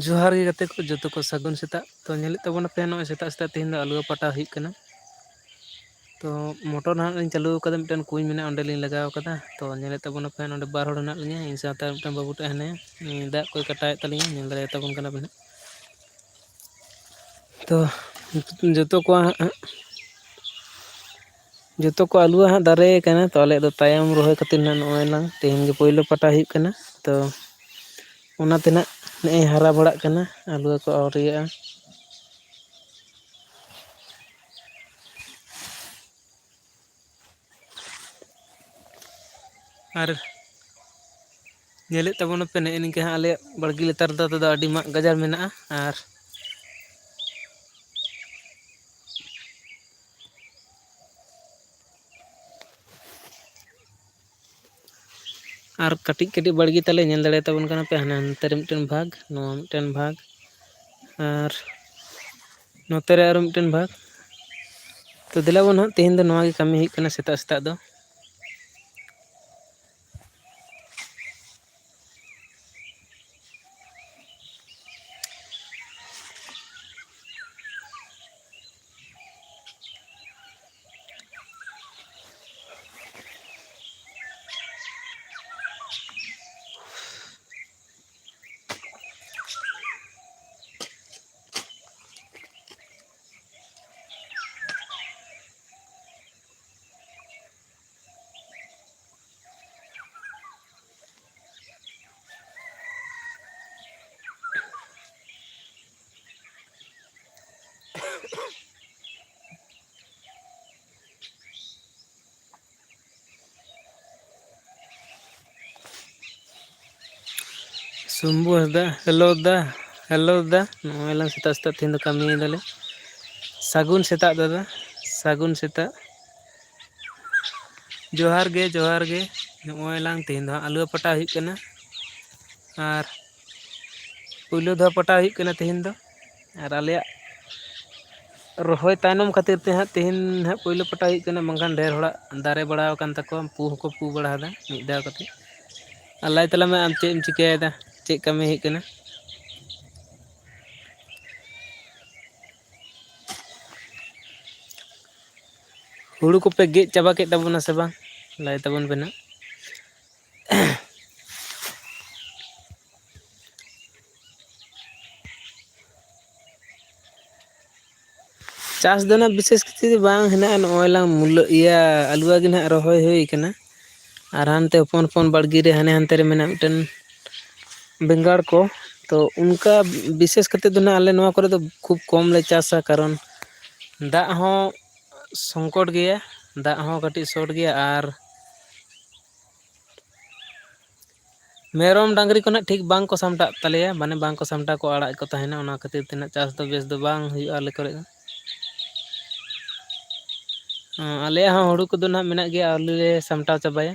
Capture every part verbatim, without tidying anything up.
ᱡᱚᱦᱟᱨ ᱜᱮ ᱜᱟᱛᱮ ᱠᱚ, ᱡᱚᱛᱚ ᱠᱚ ᱥᱟᱹᱜᱩᱱ ᱥᱮᱛᱟᱜ᱾ ᱛᱚ, ᱧᱮᱞᱮᱫ ᱛᱟᱵᱚᱱᱟᱯᱮ, ᱱᱚᱜᱼᱚᱭ ᱥᱮᱛᱟᱜ ᱥᱮᱛᱟᱜ ᱛᱮᱦᱮᱧ ᱫᱚ ᱟᱹᱞᱩ ᱯᱟᱴᱟ ᱦᱩᱭᱩᱜ ᱠᱟᱱᱟ᱾ ᱛᱚ, ᱢᱚᱴᱚᱨ ᱱᱟᱦᱟᱜ ᱞᱤᱧ ᱪᱟᱹᱞᱩ ᱟᱠᱟᱫᱟ, ᱢᱤᱫᱴᱮᱱ ᱠᱩᱧ ᱢᱮᱱᱟᱜᱼᱟ, ᱚᱸᱰᱮ ᱞᱤᱧ ᱞᱟᱜᱟᱣ ᱟᱠᱟᱫᱟ᱾ ᱛᱚ, ᱧᱮᱞᱮᱫ ᱛᱟᱵᱚᱱᱟᱯᱮ, ᱱᱚᱸᱰᱮ ᱵᱟᱨ ᱦᱚᱲ ᱦᱮᱱᱟᱜ ᱞᱤᱧᱟ, ᱤᱧ ᱥᱟᱶᱛᱮ ᱟᱨ ᱢᱤᱫᱴᱮᱱ ᱵᱟᱹᱵᱩ ᱴᱟᱜ ᱦᱮᱱᱟᱭᱟ᱾ ᱩᱱᱤ ᱫᱟᱜ ᱠᱚᱭ ᱠᱟᱴᱟᱣᱮᱫ ᱛᱟᱹᱞᱤᱧᱟ, ᱧᱮᱞ ᱫᱟᱲᱮᱭᱟᱛᱟ ᱵᱚᱱ ᱠᱟᱱᱟ ᱵᱮᱱ ᱦᱟᱸᱜ᱾ ᱛᱚ, ᱡᱚᱛᱚ ᱠᱚᱣᱟᱜ ᱦᱟᱸᱜ, ᱡᱚᱛᱚ ᱠᱚ ᱟᱹᱞᱩᱣᱟᱜ ᱦᱟᱸᱜ ᱫᱟᱨᱮ ᱠᱟᱱᱟ᱾ ᱛᱚ, ᱟᱞᱮᱭᱟᱜ ᱫᱚ ᱛᱟᱭᱚᱢ ᱨᱚᱦᱚᱭ ᱠᱷᱟᱹᱛᱤᱨ ᱱᱟᱦᱟᱜ ᱱᱚᱜᱼᱚᱭ ᱞᱟᱝ ᱛᱮᱦᱮᱧ ᱜᱮ ᱯᱳᱭᱞᱳ ᱯᱟᱴᱟ ᱦᱩᱭᱩᱜ ᱠᱟᱱᱟ᱾ ᱛᱚ, ᱚᱱᱟᱛᱮ ᱱᱟᱜ ᱱᱮᱜᱼᱮ ᱦᱟᱨᱟ ᱵᱟᱲᱟᱜ ᱠᱟᱱᱟ, ᱟᱹᱞᱩ ᱠᱚ ᱟᱹᱣᱨᱤᱭᱟᱜᱼᱟ᱾ ᱟᱨ ᱧᱮᱞᱮᱫ ᱛᱟᱵᱚᱱᱟᱯᱮ, ᱱᱮᱜᱼᱮ ᱱᱤᱝᱠᱟᱹ ᱦᱟᱸᱜ ᱟᱞᱮᱭᱟᱜ ᱵᱟᱲᱜᱮ ᱞᱟᱛᱟᱨ ᱨᱮᱫᱚ ᱛᱮᱫᱚ ᱟᱹᱰᱤ ᱢᱟᱜ ᱜᱟᱡᱟᱲ ᱢᱮᱱᱟᱜᱼᱟ᱾ ᱟᱨ ᱟᱨ ᱠᱟᱹᱴᱤᱡ ᱠᱟᱹᱴᱤᱡ ᱵᱟᱲᱜᱮ ᱛᱟᱞᱮ, ᱧᱮᱞ ᱫᱟᱲᱮᱭᱟᱛᱟᱵᱚᱱ ᱠᱟᱱᱟ ᱯᱮ, ᱦᱟᱱᱮ ᱦᱟᱱᱛᱮ ᱨᱮ ᱢᱤᱫᱴᱮᱱ ᱵᱷᱟᱜᱽ, ᱱᱚᱣᱟ ᱢᱤᱫᱴᱮᱱ ᱵᱷᱟᱜᱽ, ᱟᱨ ᱱᱚᱛᱮ ᱨᱮ ᱟᱨᱚ ᱢᱤᱫᱴᱮᱱ ᱵᱷᱟᱜᱽ᱾ ᱛᱚ, ᱫᱮᱞᱟ ᱵᱚᱱ ᱦᱟᱸᱜ, ᱛᱮᱦᱮᱧ ᱫᱚ ᱱᱚᱣᱟ ᱜᱮ ᱠᱟᱹᱢᱤ ᱦᱩᱭᱩᱜ ᱠᱟᱱᱟ ᱥᱮᱛᱟᱜ ᱥᱮᱛᱟᱜ ᱫᱚ᱾ ᱥᱚᱢᱵᱷᱩ ᱦᱟᱸᱥᱫᱟ, ᱦᱮᱞᱳ ᱫᱟ, ᱦᱮᱞᱳ ᱫᱟ, ᱱᱚᱜᱼᱚᱭ ᱞᱟᱝ ᱥᱮᱛᱟᱜ ᱥᱮᱛᱟᱜ ᱛᱮᱦᱮᱧ ᱫᱚ ᱠᱟᱹᱢᱤᱭᱮᱫᱟᱞᱮ᱾ ᱥᱟᱹᱜᱩᱱ ᱥᱮᱛᱟᱜ ᱫᱟᱫᱟ, ᱥᱟᱹᱜᱩᱱ ᱥᱮᱛᱟᱜ᱾ ᱡᱚᱦᱟᱨ ᱜᱮ, ᱡᱚᱦᱟᱨ ᱜᱮ᱾ ᱱᱚᱜᱼᱚᱭ ᱞᱟᱝ ᱛᱮᱦᱮᱧ ᱫᱚ ᱦᱟᱸᱜ ᱟᱹᱞᱩ ᱯᱟᱴᱟ ᱦᱩᱭᱩᱜ ᱠᱟᱱᱟ, ᱟᱨ ᱯᱳᱭᱞᱳ ᱫᱷᱟᱣ ᱯᱟᱴᱟ ᱦᱩᱭᱩᱜ ᱠᱟᱱᱟ ᱛᱮᱦᱮᱧ ᱫᱚ᱾ ᱟᱨ ᱟᱞᱮᱭᱟᱜ ᱨᱚᱦᱚᱭ ᱛᱟᱭᱱᱚᱢ ᱠᱷᱟᱹᱛᱤᱨ ᱛᱮ ᱦᱟᱸᱜ ᱛᱮᱦᱮᱧ ᱦᱟᱸᱜ ᱯᱳᱭᱞᱳ ᱯᱟᱴᱟ ᱦᱩᱭᱩᱜ ᱠᱟᱱᱟ, ᱵᱟᱝᱠᱷᱟᱱ ᱰᱷᱮᱨ ᱦᱚᱲᱟᱜ ᱫᱟᱨᱮ ᱵᱟᱲᱟᱣ ᱟᱠᱟᱱ ᱛᱟᱠᱚᱣᱟ, ᱯᱩ ᱦᱚᱸᱠᱚ ᱯᱩ ᱵᱟᱲᱟ ᱟᱠᱟᱫᱟ ᱢᱤᱫ ᱫᱷᱟᱣ ᱠᱟᱛᱮ᱾ ᱟᱨ ᱞᱟᱹᱭ ᱛᱟᱞᱟᱝ ᱢᱮ, ᱟᱢ ᱪᱮᱫ ᱮᱢ ᱪᱤᱠᱟᱹᱭᱮᱫᱟ, ᱪᱮᱫ ᱠᱟᱹᱢᱤ ᱦᱩᱭᱩᱜ ᱠᱟᱱᱟ? ᱦᱩᱲᱩ ᱠᱚᱯᱮ ᱜᱮᱫ ᱪᱟᱵᱟ ᱠᱮᱫ ᱛᱟᱵᱚᱱᱟ ᱥᱮ ᱵᱟᱝ? ᱞᱟᱹᱭ ᱛᱟᱵᱚᱱ ᱯᱮ ᱱᱟᱜ᱾ ᱪᱟᱥ ᱫᱚ ᱱᱟᱜ ᱵᱤᱥᱮᱥ ᱠᱤᱪᱷᱩ ᱫᱚ ᱵᱟᱝ ᱦᱮᱱᱟᱜᱼᱟ, ᱱᱚᱜᱼᱚᱭ ᱞᱟᱝ ᱢᱩᱞᱟᱹ ᱤᱭᱟᱹ ᱟᱹᱞᱩᱣᱟ ᱜᱮ ᱱᱟᱜ ᱨᱚᱦᱚᱭ ᱦᱩᱭ ᱠᱟᱱᱟ᱾ ᱟᱨ ᱦᱟᱱᱛᱮ ᱦᱚᱯᱚᱱ ᱦᱚᱯᱚᱱ ᱵᱟᱲᱜᱮ ᱨᱮ ᱦᱟᱱᱮ ᱦᱟᱱᱛᱮ ᱨᱮ ᱢᱮᱱᱟᱜᱼᱟ ᱢᱤᱫᱴᱮᱱ ᱵᱮᱸᱜᱟᱲ ᱠᱚ᱾ ᱛᱚ ᱚᱱᱠᱟ ᱵᱤᱥᱮᱥ ᱠᱟᱛᱮ ᱫᱚ ᱱᱟᱜ ᱟᱞᱮ ᱱᱚᱣᱟ ᱠᱚᱨᱮ ᱫᱚ ᱠᱷᱩᱵ ᱠᱚᱢ ᱞᱮ ᱪᱟᱥᱟ, ᱠᱟᱨᱚᱱ ᱫᱟᱜ ᱦᱚᱸ ᱥᱚᱝᱠᱚᱴ ᱜᱮᱭᱟ, ᱫᱟᱜ ᱦᱚᱸ ᱠᱟᱹᱴᱤᱡ ᱥᱚᱴ ᱜᱮᱭᱟ, ᱟᱨ ᱢᱮᱨᱚᱢ ᱰᱟᱝᱨᱤ ᱠᱚ ᱱᱟᱜ ᱴᱷᱤᱠ ᱵᱟᱝ ᱠᱚ ᱥᱟᱢᱴᱟᱜ ᱛᱟᱞᱮᱭᱟ, ᱢᱟᱱᱮ ᱵᱟᱝ ᱠᱚ ᱥᱟᱢᱴᱟᱣ ᱠᱚ ᱟᱲᱟᱜ ᱠᱚ ᱛᱟᱦᱮᱱᱟ, ᱚᱱᱟ ᱠᱷᱟᱹᱛᱤᱨ ᱛᱮ ᱱᱟᱜ ᱪᱟᱥ ᱫᱚ ᱵᱮᱥ ᱫᱚ ᱵᱟᱝ ᱦᱩᱭᱩᱜᱼᱟ ᱟᱞᱮ ᱠᱚᱨᱮ ᱫᱚ᱾ ᱦᱚᱸ, ᱟᱞᱮᱭᱟᱜ ᱦᱚᱸ ᱦᱩᱲᱩ ᱠᱚᱫᱚ ᱱᱟᱜ ᱢᱮᱱᱟᱜ ᱜᱮᱭᱟ, ᱟᱹᱣᱨᱤ ᱞᱮ ᱥᱟᱢᱴᱟᱣ ᱪᱟᱵᱟᱭᱟ᱾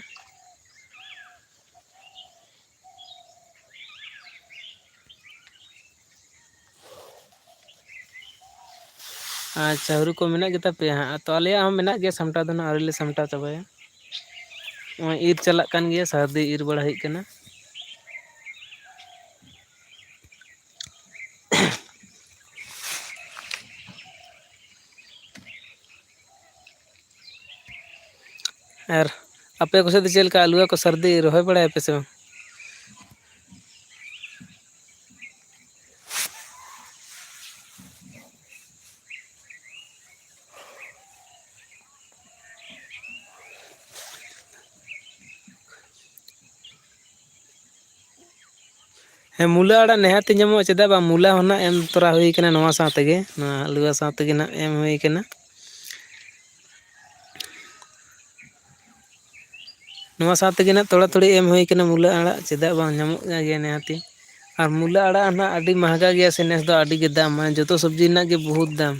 ᱟᱪᱪᱷᱟ, ᱦᱩᱲᱩ ᱠᱚ ᱢᱮᱱᱟᱜ ᱜᱮᱛᱟ ᱯᱮᱭᱟ ᱦᱟᱸᱜ? ᱛᱚ, ᱟᱞᱮᱭᱟᱜ ᱦᱚᱸ ᱢᱮᱱᱟᱜ ᱜᱮᱭᱟ, ᱥᱟᱢᱴᱟᱣ ᱫᱚ ᱱᱟᱜ ᱟᱹᱣᱨᱤ ᱞᱮ ᱥᱟᱢᱴᱟᱣ ᱪᱟᱵᱟᱭᱟ᱾ ᱱᱚᱜᱼᱚᱭ ᱤᱨ ᱪᱟᱞᱟᱜ ᱠᱟᱱ ᱜᱮᱭᱟ, ᱥᱟᱹᱨᱫᱤ ᱤᱨ ᱵᱟᱲᱟ ᱦᱩᱭᱩᱜ ᱠᱟᱱᱟ᱾ ᱟᱨ ᱟᱯᱮ ᱠᱚᱥᱮᱫ ᱫᱚ ᱪᱮᱫ ᱞᱮᱠᱟ, ᱟᱹᱞᱩᱣᱟ ᱠᱚ ᱥᱟᱹᱨᱫᱤ ᱨᱚᱦᱚᱭ ᱵᱟᱲᱟᱭᱟᱯᱮ ᱥᱮ ᱵᱟᱝ? ᱦᱮᱸ, ᱢᱩᱞᱟᱹ ᱟᱲᱟᱜ ᱱᱤᱦᱟᱹᱛᱤ ᱧᱟᱢᱚᱜᱼᱟ, ᱪᱮᱫᱟᱜ ᱵᱟᱝ? ᱢᱩᱞᱟᱹ ᱦᱚᱸ ᱱᱟᱜ ᱮᱢ ᱛᱚᱨᱟ ᱦᱩᱭ ᱠᱟᱱᱟ ᱱᱚᱣᱟ ᱥᱟᱶ ᱛᱮᱜᱮ, ᱱᱚᱣᱟ ᱟᱹᱞᱩᱣᱟ ᱥᱟᱶ ᱛᱮᱜᱮ ᱱᱟᱜ ᱮᱢ ᱦᱩᱭ ᱠᱟᱱᱟ᱾ ᱱᱚᱣᱟ ᱥᱟᱶ ᱛᱮᱜᱮ ᱱᱟᱜ ᱛᱷᱚᱲᱟ ᱛᱷᱩᱲᱤ ᱮᱢ ᱦᱩᱭ ᱠᱟᱱᱟ ᱢᱩᱞᱟᱹ ᱟᱲᱟᱜ, ᱪᱮᱫᱟᱜ ᱵᱟᱝ? ᱧᱟᱢᱚᱜ ᱠᱟᱱ ᱜᱮᱭᱟ ᱱᱤᱦᱟᱹᱛᱤ᱾ ᱟᱨ ᱢᱩᱞᱟᱹ ᱟᱲᱟᱜ ᱱᱟᱜ ᱟᱹᱰᱤ ᱢᱟᱦᱜᱟ ᱜᱮᱭᱟ ᱥᱮ, ᱱᱮᱥ ᱫᱚ ᱟᱹᱰᱤ ᱜᱮ ᱫᱟᱢ, ᱢᱟᱱᱮ ᱡᱚᱛᱚ ᱥᱚᱵᱽᱡᱤ ᱨᱮᱱᱟᱜ ᱜᱮ ᱵᱚᱦᱩᱛ ᱫᱟᱢ᱾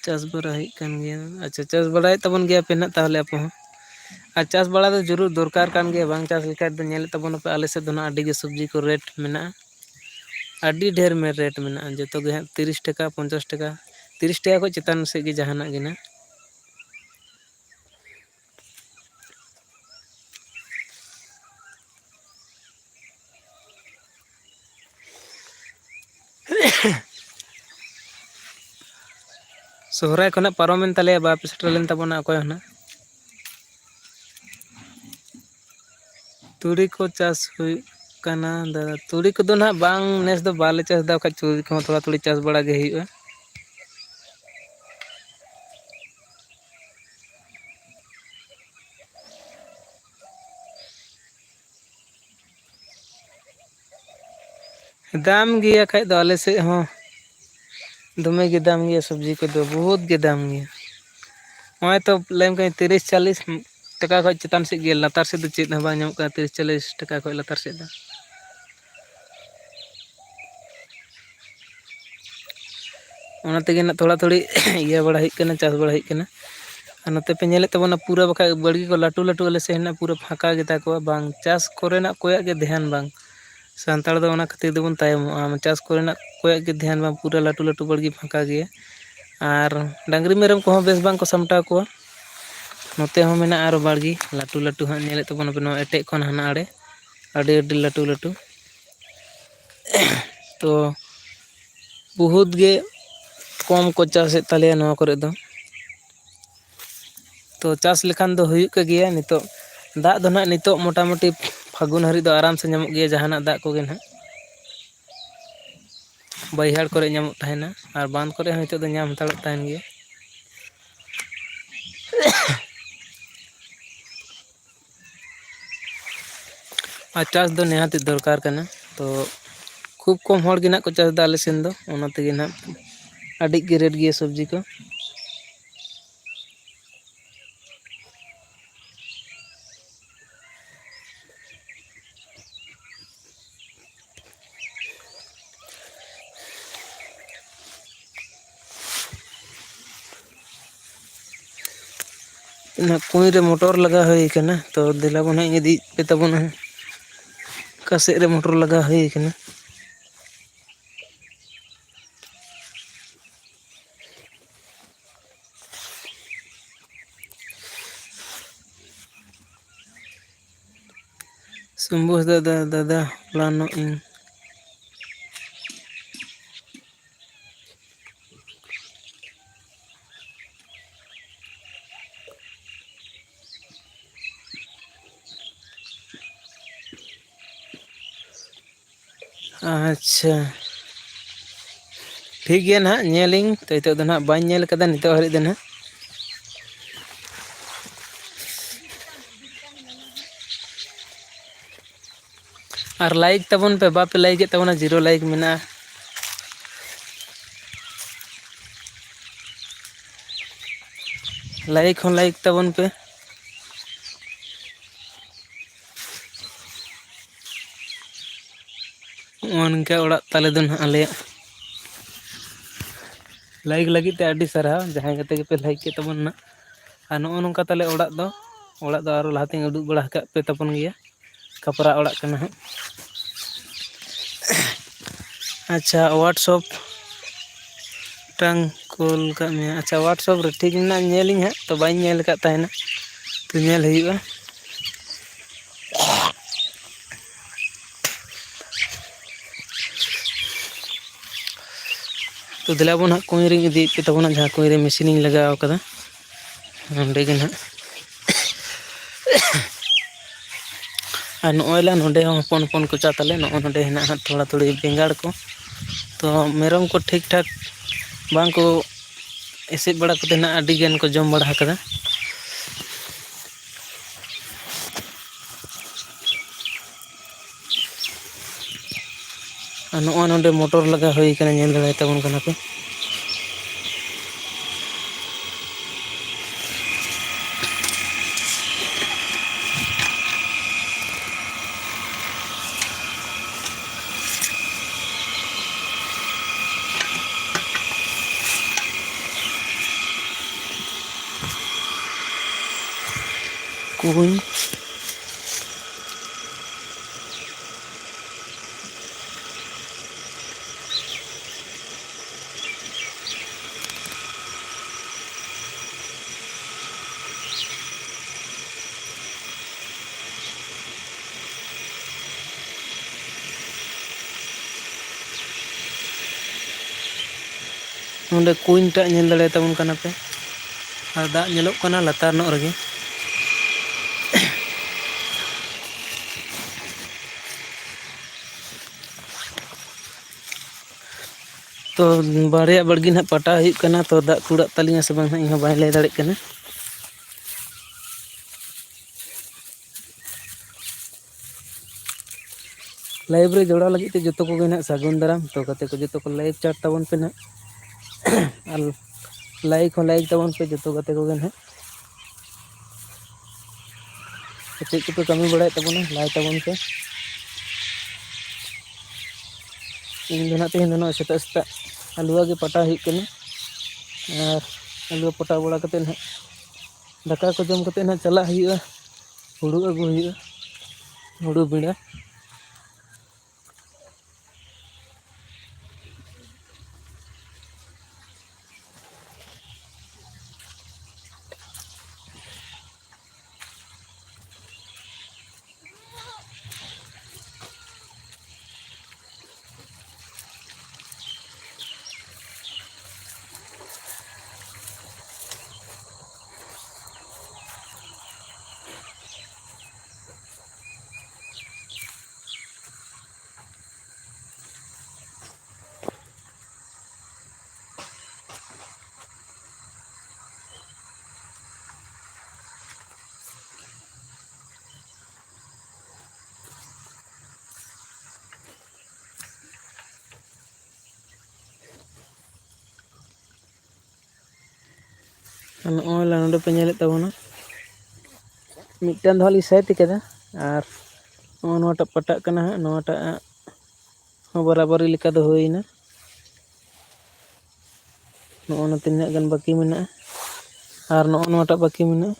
ᱪᱟᱥ ᱵᱟᱲᱟ ᱦᱩᱭᱩᱜ ᱠᱟᱱ ᱜᱮᱭᱟ᱾ ᱟᱪᱪᱷᱟ, ᱪᱟᱥ ᱵᱟᱲᱟᱭᱮᱫ ᱛᱟᱵᱚᱱ ᱜᱮᱭᱟ ᱯᱮ ᱱᱟᱜ ᱛᱟᱦᱚᱞᱮ ᱟᱯᱮ ᱦᱚᱸ? ᱟᱨ ᱪᱟᱥ ᱵᱟᱲᱟ ᱫᱚ ᱡᱚᱨᱩᱨ ᱫᱚᱨᱠᱟᱨ ᱠᱟᱱ ᱜᱮᱭᱟ, ᱵᱟᱝ ᱪᱟᱥ ᱞᱮᱠᱷᱟᱡ ᱫᱚ ᱧᱮᱞᱮᱫ ᱛᱟᱵᱚᱱᱟᱯᱮ ᱟᱞᱮ ᱥᱮᱫ ᱫᱚ ᱱᱟᱜ ᱟᱹᱰᱤ ᱜᱮ ᱥᱚᱵᱽᱡᱤ ᱠᱚ ᱨᱮᱴ ᱢᱮᱱᱟᱜᱼᱟ, ᱟᱹᱰᱤ ᱰᱷᱮᱨ ᱢᱮ-, ᱨᱮᱴ ᱢᱮᱱᱟᱜᱼᱟ᱾ ᱡᱚᱛᱚ ᱜᱮ ᱦᱟᱸᱜ ᱛᱤᱨᱤᱥ ᱴᱟᱠᱟ, ᱯᱚᱧᱪᱟᱥ ᱴᱟᱠᱟ, ᱛᱤᱨᱤᱥ ᱴᱟᱠᱟ ᱠᱷᱚᱱ ᱪᱮᱛᱟᱱ ᱥᱮᱫ ᱜᱮ ᱡᱟᱦᱟᱱᱟᱜ ᱜᱮ ᱱᱟᱜ᱾ ᱥᱚᱦᱨᱟᱭ ᱠᱷᱚᱱᱟᱜ ᱯᱟᱨᱚᱢᱮᱱ ᱛᱟᱞᱮᱭᱟ, ᱵᱟᱯᱮ ᱥᱮᱴᱮᱨ ᱞᱮᱱ ᱛᱟᱵᱚᱱᱟ ᱚᱠᱚᱭ ᱦᱚᱸ ᱱᱟᱜ᱾ ᱛᱩᱲᱤ ᱠᱚ ᱪᱟᱥ ᱦᱩᱭᱩᱜ ᱠᱟᱱᱟ ᱫᱟᱫᱟ? ᱛᱩᱲᱤ ᱠᱚᱫᱚ ᱱᱟᱜ ᱵᱟᱝ, ᱱᱮᱥ ᱫᱚ ᱵᱟᱞᱮ ᱪᱟᱥ ᱮᱫᱟ, ᱵᱟᱠᱷᱟᱡ ᱛᱩᱲᱤ ᱠᱚᱦᱚᱸ ᱛᱷᱚᱲᱟ ᱛᱷᱩᱲᱤ ᱪᱟᱥ ᱵᱟᱲᱟ ᱜᱮ ᱦᱩᱭᱩᱜᱼᱟ᱾ ᱫᱟᱢ ᱜᱮᱭᱟ ᱠᱷᱟᱡ ᱫᱚ ᱟᱞᱮ ᱥᱮᱫ ᱦᱚᱸ᱾ ᱫᱚᱢᱮ ᱜᱮ ᱫᱟᱢ ᱜᱮᱭᱟ ᱥᱚᱵᱽᱡᱤ ᱠᱚᱫᱚ, ᱵᱚᱦᱩᱛ ᱜᱮ ᱫᱟᱢ ᱜᱮᱭᱟ᱾ ᱱᱚᱜᱼᱚᱭ ᱛᱚ ᱞᱟᱹᱭᱟᱢ ᱠᱟᱹᱱᱟᱹᱧ ᱛᱤᱨᱤᱥ ᱪᱟᱞᱤᱥ ᱴᱟᱠᱟ ᱠᱷᱚᱡ ᱪᱮᱛᱟᱱ ᱥᱮᱫ ᱜᱮ, ᱞᱟᱛᱟᱨ ᱥᱮᱫ ᱫᱚ ᱪᱮᱫ ᱦᱚᱸ ᱵᱟᱝ ᱧᱟᱢᱚᱜ ᱠᱟᱱᱟ ᱛᱤᱨᱤᱥ ᱪᱟᱞᱤᱥ ᱴᱟᱠᱟ ᱠᱷᱚᱡ ᱞᱟᱛᱟᱨ ᱥᱮᱫ ᱫᱚ᱾ ᱚᱱᱟ ᱛᱮᱜᱮ ᱱᱟᱜ ᱛᱷᱚᱲᱟ ᱛᱷᱚᱲᱤ ᱤᱭᱟᱹ ᱵᱟᱲᱟ ᱦᱩᱭᱩᱜ ᱠᱟᱱᱟ, ᱪᱟᱥ ᱵᱟᱲᱟ ᱦᱩᱭᱩᱜ ᱠᱟᱱᱟ᱾ ᱟᱨ ᱱᱚᱛᱮ ᱯᱮ ᱧᱮᱞᱮᱫ ᱛᱟᱵᱚᱱᱟ ᱯᱩᱨᱟᱹ ᱵᱟᱠᱷᱟᱡ ᱵᱟᱲᱜᱮ ᱠᱚ ᱞᱟᱹᱴᱩ ᱞᱟᱹᱴᱩ ᱟᱞᱮ ᱥᱮᱫ ᱦᱮᱱᱟᱜ ᱯᱩᱨᱟᱹ ᱯᱷᱟᱸᱠᱟ ᱜᱮᱛᱟ ᱠᱚᱣᱟ, ᱵᱟᱝ ᱪᱟᱥ ᱠᱚᱨᱮᱱᱟᱜ ᱠᱚᱭᱟᱜ ᱜᱮ ᱫᱷᱮᱭᱟᱱ ᱵᱟᱝ᱾ ᱥᱟᱱᱛᱟᱲ ᱫᱚ ᱚᱱᱟ ᱠᱷᱟᱹᱛᱤᱨ ᱫᱚᱵᱚᱱ ᱛᱟᱭᱚᱢᱚᱜᱼᱟ, ᱪᱟᱥ ᱠᱚᱨᱮᱱᱟᱜ ᱠᱚᱭᱟᱜ ᱜᱮ ᱫᱷᱮᱭᱟᱱ ᱵᱟᱝ, ᱯᱩᱨᱟᱹ ᱞᱟᱹᱴᱩ ᱞᱟᱹᱴᱩ ᱵᱟᱲᱜᱮ ᱯᱷᱟᱸᱠᱟ ᱜᱮᱭᱟ᱾ ᱟᱨ ᱰᱟᱝᱨᱤ ᱢᱮᱨᱚᱢ ᱠᱚᱦᱚᱸ ᱵᱮᱥ ᱵᱟᱝ ᱠᱚ ᱥᱟᱢᱴᱟᱣ ᱠᱚᱣᱟ᱾ ᱱᱚᱛᱮ ᱦᱚᱸ ᱢᱮᱱᱟᱜᱼᱟ ᱟᱨᱚ ᱵᱟᱲᱜᱮ ᱞᱟᱹᱴᱩ ᱞᱟᱹᱴᱩ ᱦᱟᱸᱜ, ᱧᱮᱞᱮᱫ ᱛᱟᱵᱚᱱᱟᱯᱮ ᱱᱚᱣᱟ ᱮᱴᱮᱫ ᱠᱷᱚᱱ ᱦᱟᱱᱟ ᱟᱲᱮ ᱟᱹᱰᱤ ᱟᱹᱰᱤ ᱞᱟᱹᱴᱩ ᱞᱟᱹᱴᱩ᱾ ᱛᱚ ᱵᱚᱦᱩᱛ ᱜᱮ ᱠᱚᱢ ᱠᱚ ᱪᱟᱥᱮᱫ ᱛᱟᱞᱮᱭᱟ ᱱᱚᱣᱟ ᱠᱚᱨᱮ ᱫᱚ᱾ ᱛᱚ ᱪᱟᱥ ᱞᱮᱠᱷᱟᱱ ᱫᱚ ᱦᱩᱭᱩᱜ ᱠᱟᱱ ᱜᱮᱭᱟ᱾ ᱱᱤᱛᱚᱜ ᱫᱟᱜ ᱫᱚ ᱱᱟᱦᱟᱜ ᱱᱤᱛᱚᱜ ᱢᱚᱴᱟᱢᱩᱴᱤ ᱯᱷᱟᱹᱜᱩᱱ ᱦᱟᱹᱨᱤᱡ ᱫᱚ ᱟᱨᱟᱢ ᱥᱮ ᱧᱟᱢᱚᱜ ᱜᱮᱭᱟ, ᱡᱟᱦᱟᱱᱟᱜ ᱫᱟᱜ ᱠᱚᱜᱮ ᱱᱟᱦᱟᱜ ᱵᱟᱹᱭᱦᱟᱹᱲ ᱠᱚᱨᱮ ᱧᱟᱢᱚᱜ ᱛᱟᱦᱮᱱᱟ, ᱟᱨ ᱵᱟᱸᱫᱷ ᱠᱚᱨᱮ ᱦᱚᱸ ᱱᱤᱛᱚᱜ ᱫᱚ ᱧᱟᱢ ᱦᱟᱛᱟᱲᱚᱜ ᱛᱟᱦᱮᱱ ᱜᱮᱭᱟ᱾ ᱟᱨ ᱪᱟᱥ ᱫᱚ ᱱᱤᱦᱟᱹᱛᱤ ᱫᱚᱨᱠᱟᱨ ᱠᱟᱱᱟ᱾ ᱛᱚ ᱠᱷᱩᱵ ᱠᱚᱢ ᱦᱚᱲ ᱜᱮ ᱱᱟᱦᱟᱜ ᱠᱚ ᱪᱟᱥ ᱮᱫᱟ ᱟᱞᱮ ᱥᱮᱱ ᱫᱚ, ᱚᱱᱟ ᱛᱮᱜᱮ ᱱᱟᱦᱟᱜ ᱟᱹᱰᱤ ᱜᱮ ᱨᱮᱴ ᱜᱮᱭᱟ ᱥᱚᱵᱽᱡᱤ ᱠᱚ᱾ ᱚᱱᱟ ᱠᱩᱸᱧ ᱨᱮ ᱢᱚᱴᱚᱨ ᱞᱟᱜᱟᱣ ᱦᱩᱭ ᱠᱟᱱᱟ, ᱛᱚ ᱫᱮᱞᱟ ᱵᱚᱱ ᱦᱟᱸᱜ ᱤᱫᱤᱭᱮᱫ ᱯᱮ ᱛᱟᱵᱚᱱᱟ ᱦᱟᱸᱜ᱾ ᱚᱠᱟ ᱥᱮᱫ ᱨᱮ ᱢᱚᱴᱚᱨ ᱞᱟᱜᱟᱣ ᱦᱩᱭ ᱠᱟᱱᱟ᱾ ᱥᱚᱢᱵᱩ ᱦᱟᱸᱥᱫᱟ ᱫᱟ-, ᱫᱟᱫᱟ ᱦᱚᱞᱟᱱᱚᱜ ᱤᱧ ᱟᱪᱪᱷᱟ, ᱴᱷᱤᱠ ᱜᱮᱭᱟ ᱱᱟᱦᱟᱜ, ᱧᱮᱞᱤᱧ ᱛᱚ᱾ ᱱᱤᱛᱚᱜ ᱫᱚ ᱱᱟᱦᱟᱜ ᱵᱟᱹᱧ ᱧᱮᱞ ᱠᱟᱫᱟ ᱱᱤᱛᱚᱜ ᱦᱟᱹᱨᱤᱡ ᱫᱚ ᱱᱟᱦᱟᱜ᱾ ᱟᱨ ᱞᱟᱭᱤᱠ ᱛᱟᱵᱚᱱ ᱯᱮ, ᱵᱟᱯᱮ ᱞᱟᱭᱤᱠᱮᱫ ᱛᱟᱵᱚᱱᱟ, ᱡᱤᱨᱳ ᱞᱟᱭᱤᱠ ᱢᱮᱱᱟᱜᱼᱟ᱾ ᱞᱟᱭᱤᱠ ᱦᱚᱸ ᱞᱟᱭᱤᱠ ᱛᱟᱵᱚᱱ ᱯᱮ᱾ ᱱᱚᱜᱼᱚ ᱱᱤᱝᱠᱟ ᱚᱲᱟᱜ ᱛᱟᱞᱮ ᱫᱚ ᱱᱟᱦᱟᱜ ᱟᱞᱮᱭᱟᱜ᱾ ᱞᱟᱭᱤᱠ ᱞᱟᱹᱜᱤᱫ ᱛᱮ ᱟᱹᱰᱤ ᱥᱟᱨᱦᱟᱣ, ᱡᱟᱦᱟᱸᱭ ᱠᱟᱛᱮ ᱜᱮᱯᱮ ᱞᱟᱭᱤᱠ ᱠᱮᱫ ᱛᱟᱵᱚᱱ ᱱᱟᱜ᱾ ᱟᱨ ᱱᱚᱜᱼᱚ ᱱᱚᱝᱠᱟ ᱛᱟᱞᱮ ᱚᱲᱟᱜ ᱫᱚ, ᱚᱲᱟᱜ ᱫᱚ ᱟᱨᱚ ᱞᱟᱦᱟᱛᱤᱧ ᱩᱫᱩᱜ ᱵᱟᱲᱟ ᱟᱠᱟᱫ ᱯᱮ ᱛᱟᱵᱚᱱ ᱜᱮᱭᱟ᱾ ᱠᱷᱟᱯᱨᱟ ᱚᱲᱟᱜ ᱠᱟᱱᱟ ᱦᱟᱸᱜ᱾ ᱟᱪᱪᱷᱟ, WhatsApp ᱢᱤᱫᱴᱟᱝ ᱠᱩᱞ ᱠᱟᱜ ᱢᱮᱭᱟ᱾ ᱟᱪᱪᱷᱟ, WhatsApp ᱨᱮ ᱴᱷᱤᱠ ᱢᱮᱱᱟᱜᱼᱟ, ᱧᱮᱞᱤᱧ ᱦᱟᱸᱜ, ᱛᱚ ᱵᱟᱹᱧ ᱧᱮᱞ ᱟᱠᱟᱫ ᱛᱟᱦᱮᱱᱟ, ᱛᱚ ᱧᱮᱞ ᱦᱩᱭᱩᱜᱼᱟ᱾ ᱛᱚ ᱫᱮᱞᱟ ᱵᱚᱱ ᱦᱟᱸᱜ, ᱠᱩᱸᱧ ᱨᱤᱧ ᱤᱫᱤᱭᱮᱫ ᱯᱮ ᱛᱟᱵᱚᱱᱟ, ᱡᱟᱦᱟᱸ ᱠᱩᱸᱧ ᱨᱮ ᱢᱮᱥᱤᱱᱤᱧ ᱞᱟᱜᱟᱣ ᱠᱟᱫᱟ ᱱᱚᱸᱰᱮ ᱜᱮ ᱱᱟᱦᱟᱜ᱾ ᱟᱨ ᱱᱚᱜᱼᱚᱭ ᱞᱟ ᱱᱚᱸᱰᱮ ᱦᱚᱸ ᱦᱚᱯᱚᱱ ᱦᱚᱯᱚᱱ ᱠᱚᱪᱟ ᱛᱟᱞᱮ, ᱱᱚᱜᱼᱚ ᱱᱚᱸᱰᱮ ᱦᱮᱱᱟᱜᱼᱟ ᱦᱟᱸᱜ ᱛᱷᱚᱲᱟ ᱛᱷᱩᱲᱤ ᱵᱮᱸᱜᱟᱲ ᱠᱚ᱾ ᱛᱚ ᱢᱮᱨᱚᱢ ᱠᱚ ᱴᱷᱤᱠ ᱴᱷᱟᱠ ᱵᱟᱝ ᱠᱚ ᱮᱥᱮᱫ ᱵᱟᱲᱟ ᱠᱟᱛᱮ ᱱᱟᱜ ᱟᱹᱰᱤ ᱜᱟᱱ ᱠᱚ ᱡᱚᱢ ᱵᱟᱲᱟ ᱟᱠᱟᱫᱟ᱾ ᱟᱨ ᱱᱚᱜᱼᱚᱭ ᱱᱚᱸᱰᱮ ᱢᱚᱴᱚᱨ ᱞᱟᱜᱟ ᱦᱩᱭ ᱠᱟᱱᱟ, ᱧᱮᱞ ᱫᱟᱲᱮᱭᱟᱛᱟᱵᱚᱱ ᱠᱟᱱᱟ ᱯᱮ᱾ ᱠᱩᱧ᱾ ᱱᱚᱸᱰᱮ ᱠᱩᱧ ᱴᱟᱜ ᱧᱮᱞ ᱫᱟᱲᱮᱭᱟᱛᱟᱵᱚᱱ ᱠᱟᱱᱟ ᱯᱮ, ᱟᱨ ᱫᱟᱜ ᱧᱮᱞᱚᱜ ᱠᱟᱱᱟ ᱞᱟᱛᱟᱨ ᱧᱚᱜ ᱨᱮᱜᱮ᱾ ᱛᱚ, ᱵᱟᱨᱭᱟ ᱵᱟᱲᱜᱮ ᱱᱟᱦᱟᱜ ᱯᱟᱴᱟ ᱦᱩᱭᱩᱜ ᱠᱟᱱᱟ, ᱛᱚ ᱫᱟᱜ ᱠᱩᱲᱟᱹᱜ ᱛᱟᱹᱞᱤᱧᱟ ᱥᱮ ᱵᱟᱝ ᱦᱟᱸᱜ ᱤᱧ ᱦᱚᱸ ᱵᱟᱹᱧ ᱞᱟᱹᱭ ᱫᱟᱲᱮᱭᱟᱜ ᱠᱟᱱᱟ᱾ Live ᱨᱮ ᱡᱚᱲᱟᱣ ᱞᱟᱹᱜᱤᱫ ᱛᱮ ᱡᱚᱛᱚ ᱠᱚᱜᱮ ᱱᱟᱦᱟᱜ ᱥᱟᱹᱜᱩᱱ ᱫᱟᱨᱟᱢ᱾ ᱛᱚ ᱜᱟᱛᱮ ᱠᱚ ᱡᱚᱛᱚ ᱠᱚ like ᱪᱟᱴ ᱛᱟᱵᱚᱱ ᱯᱮ ᱱᱟᱦᱟᱜ, ᱟᱨ like ᱦᱚᱸ like ᱛᱟᱵᱚᱱ ᱯᱮ ᱡᱚᱛᱚ ᱜᱟᱛᱮ ᱠᱚᱜᱮ ᱱᱟᱦᱟᱜ᱾ ᱪᱮᱫ ᱠᱚᱯᱮ ᱠᱟᱹᱢᱤ ᱵᱟᱲᱟᱭᱮᱫ ᱛᱟᱵᱚᱱᱟ, ᱞᱟᱹᱭ ᱛᱟᱵᱚᱱ ᱯᱮ᱾ ᱤᱧ ᱫᱚ ᱱᱟᱦᱟᱜ ᱛᱮᱦᱮᱧ ᱫᱚ ᱱᱚᱜᱼᱚᱭ ᱥᱮᱛᱟᱜ ᱥᱮᱛᱟᱜ ᱟᱹᱞᱩᱣᱟ ᱜᱮ ᱯᱟᱴᱟ ᱦᱩᱭᱩᱜ ᱠᱟᱱᱟ, ᱟᱨ ᱟᱹᱞᱩᱣᱟ ᱯᱟᱴᱟ ᱵᱟᱲᱟ ᱠᱟᱛᱮᱫ ᱱᱟᱦᱟᱜ ᱫᱟᱠᱟ ᱠᱚ ᱡᱚᱢ ᱠᱟᱛᱮᱫ ᱱᱟᱦᱟᱜ ᱪᱟᱞᱟᱜ ᱦᱩᱭᱩᱜᱼᱟ, ᱦᱩᱲᱩ ᱟᱹᱜᱩ ᱦᱩᱭᱩᱜᱼᱟ, ᱦᱩᱲᱩ ᱵᱮᱲᱟ᱾ ᱱᱚᱜᱼᱚᱭ ᱱᱚᱰᱮ ᱯᱮ ᱧᱮᱞᱮᱫ ᱛᱟᱵᱚᱱᱟ, ᱢᱤᱫᱴᱟᱝ ᱫᱚ ᱦᱟᱸᱜ ᱞᱤᱧ side ᱠᱟᱫᱟ, ᱟᱨ ᱱᱚᱜᱼᱚ ᱱᱚᱣᱟᱴᱟᱜ ᱯᱟᱴᱟᱜ ᱠᱟᱱᱟ ᱦᱟᱸᱜ, ᱱᱚᱣᱟᱴᱟᱜ ᱦᱚᱸ ᱵᱟᱨᱟᱵᱟᱨᱤ ᱞᱮᱠᱟ ᱫᱚ ᱦᱩᱭᱱᱟ᱾ ᱱᱚᱜᱼᱚ ᱱᱚᱣᱟ ᱛᱤᱱᱟᱹᱜ ᱜᱟᱱ ᱵᱟᱹᱠᱤ ᱢᱮᱱᱟᱜᱼᱟ, ᱟᱨ ᱱᱚᱜᱼᱚ ᱱᱚᱣᱟᱴᱟᱜ ᱵᱟᱹᱠᱤ ᱢᱮᱱᱟᱜᱼᱟ᱾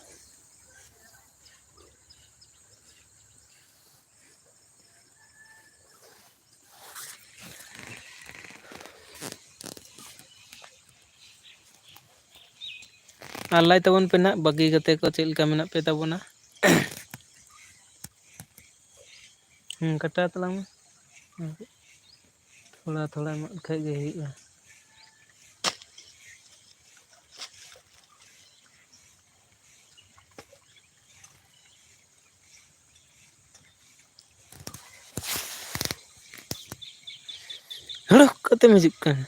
ᱟᱨ ᱞᱟᱹᱭ ᱛᱟᱵᱚᱱ ᱯᱮ ᱱᱟᱦᱟᱜ ᱵᱟᱹᱜᱤ ᱠᱟᱛᱮ ᱠᱚ ᱪᱮᱫ ᱞᱮᱠᱟ ᱢᱮᱱᱟᱜ ᱯᱮ ᱛᱟᱵᱚᱱᱟ᱾ ᱦᱩᱸ, ᱠᱟᱴᱟᱣ ᱛᱟᱞᱟᱝ ᱢᱮ᱾ ᱛᱷᱚᱲᱟ ᱛᱷᱚᱲᱟ ᱮᱢᱟᱜ ᱠᱷᱟᱡ ᱜᱮ ᱦᱩᱭᱩᱜᱼᱟ᱾ ᱦᱩᱲᱩᱠ ᱠᱟᱛᱮᱢ ᱦᱤᱡᱩᱜ ᱠᱟᱱᱟ᱾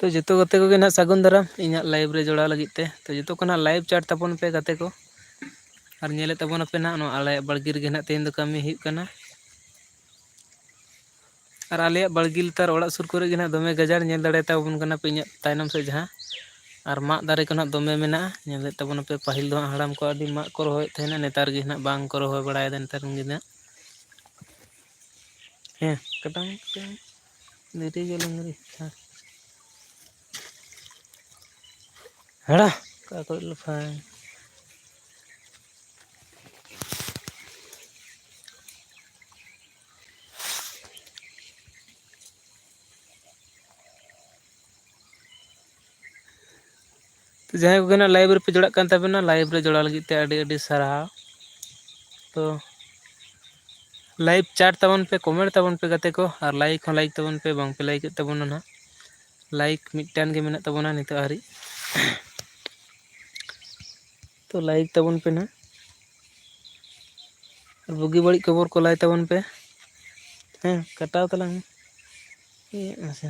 ᱛᱚ ᱡᱚᱛᱚ ᱜᱟᱛᱮ ᱠᱚᱜᱮ ᱱᱟᱦᱟᱜ ᱥᱟᱹᱜᱩᱱ ᱫᱟᱨᱟᱢ ᱤᱧᱟᱹᱜ live ᱨᱮ ᱡᱚᱲᱟᱣ ᱞᱟᱹᱜᱤᱫ ᱛᱮ᱾ ᱛᱚ ᱡᱚᱛᱚ ᱠᱚ ᱱᱟᱦᱟᱜ live chat ᱛᱟᱵᱚᱱ ᱯᱮ ᱜᱟᱛᱮ ᱠᱚ᱾ ᱟᱨ ᱧᱮᱞᱮᱫ ᱛᱟᱵᱚᱱᱟᱯᱮ ᱱᱟᱦᱟᱜ ᱱᱚᱣᱟ ᱟᱞᱮᱭᱟᱜ ᱵᱟᱲᱜᱮ ᱨᱮᱜᱮ ᱱᱟᱦᱟᱜ ᱛᱮᱦᱮᱧ ᱫᱚ ᱠᱟᱹᱢᱤ ᱦᱩᱭᱩᱜ ᱠᱟᱱᱟ᱾ ᱟᱨ ᱟᱞᱮᱭᱟᱜ ᱵᱟᱲᱜᱮ ᱞᱟᱛᱟᱨ ᱚᱲᱟᱜ ᱥᱩᱨ ᱠᱚᱨᱮ ᱜᱮ ᱱᱟᱦᱟᱜ ᱫᱚᱢᱮ ᱜᱟᱡᱟᱲ ᱧᱮᱞ ᱫᱟᱲᱮᱭᱟᱛᱟᱵᱚᱱ ᱠᱟᱱᱟ ᱯᱮ ᱤᱧᱟᱹᱜ ᱛᱟᱭᱱᱚᱢ ᱥᱮᱫ ᱡᱟᱦᱟᱸ᱾ ᱟᱨ ᱢᱟᱫ ᱫᱟᱨᱮ ᱠᱚ ᱱᱟᱦᱟᱜ ᱫᱚᱢᱮ ᱢᱮᱱᱟᱜᱼᱟ᱾ ᱧᱮᱞᱮᱫ ᱛᱟᱵᱚᱱᱟᱯᱮ ᱯᱟᱹᱦᱤᱞ ᱫᱚ ᱦᱟᱸᱜ ᱦᱟᱲᱟᱢ ᱠᱚ ᱟᱹᱰᱤ ᱢᱟᱜ ᱠᱚ ᱨᱚᱦᱚᱭᱮᱫ ᱛᱟᱦᱮᱱᱟ, ᱱᱮᱛᱟᱨ ᱜᱮ ᱱᱟᱦᱟᱜ ᱵᱟᱝ ᱠᱚ ᱨᱚᱦᱚᱭ ᱵᱟᱲᱟᱭᱮᱫᱟ ᱱᱮᱛᱟᱨ ᱨᱮᱱ ᱜᱤᱫᱽᱨᱟᱹ᱾ ᱦᱮᱸ, ᱠᱟᱴᱟᱣ ᱢᱮ, ᱠᱟᱴᱟᱣ ᱢᱮ᱾ ᱫᱮᱨᱤ ᱜᱮ ᱰᱟᱝᱨᱤ᱾ ᱦᱮᱸ᱾ ᱦᱮᱲᱟ᱾ ᱚᱠᱟ ᱠᱚᱨᱮ ᱞᱟᱯᱷᱟᱭ? ᱛᱚ ᱡᱟᱦᱟᱸᱭ ᱠᱚᱜᱮ ᱱᱟᱜ live ᱨᱮᱯᱮ ᱡᱚᱲᱟᱜ ᱠᱟᱱ ᱛᱟᱵᱮᱱᱟ, live ᱨᱮ ᱡᱚᱲᱟᱣ ᱞᱟᱹᱜᱤᱫ ᱛᱮ ᱟᱹᱰᱤ ᱟᱹᱰᱤ ᱥᱟᱨᱦᱟᱣ᱾ ᱛᱚ live chat ᱛᱟᱵᱚᱱ ᱯᱮ, comment ᱛᱟᱵᱚᱱ ᱯᱮ ᱜᱟᱛᱮ ᱠᱚ, ᱟᱨ like ᱦᱚᱸ like ᱛᱟᱵᱚᱱ ᱯᱮ, ᱵᱟᱝ ᱯᱮ like ᱮᱫ ᱛᱟᱵᱚᱱᱟ ᱱᱟᱦᱟᱜ᱾ Like ᱢᱤᱫᱴᱟᱝ ᱜᱮ ᱢᱮᱱᱟᱜ ᱛᱟᱵᱚᱱᱟ ᱱᱤᱛᱚᱜ ᱦᱟᱹᱨᱤᱡ᱾ ᱛᱚ like ᱛᱟᱵᱚᱱ ᱯᱮ ᱱᱟᱦᱟᱜ, ᱟᱨ ᱵᱩᱜᱤ ᱵᱟᱹᱲᱤᱡ ᱠᱷᱚᱵᱚᱨ ᱠᱚ ᱞᱟᱹᱭ ᱛᱟᱵᱚᱱ ᱯᱮ᱾ ᱦᱮᱸ, ᱠᱟᱴᱟᱣ ᱛᱟᱞᱟᱝ ᱢᱮ᱾ ᱤᱭᱟᱹᱜ ᱢᱮᱥᱮ᱾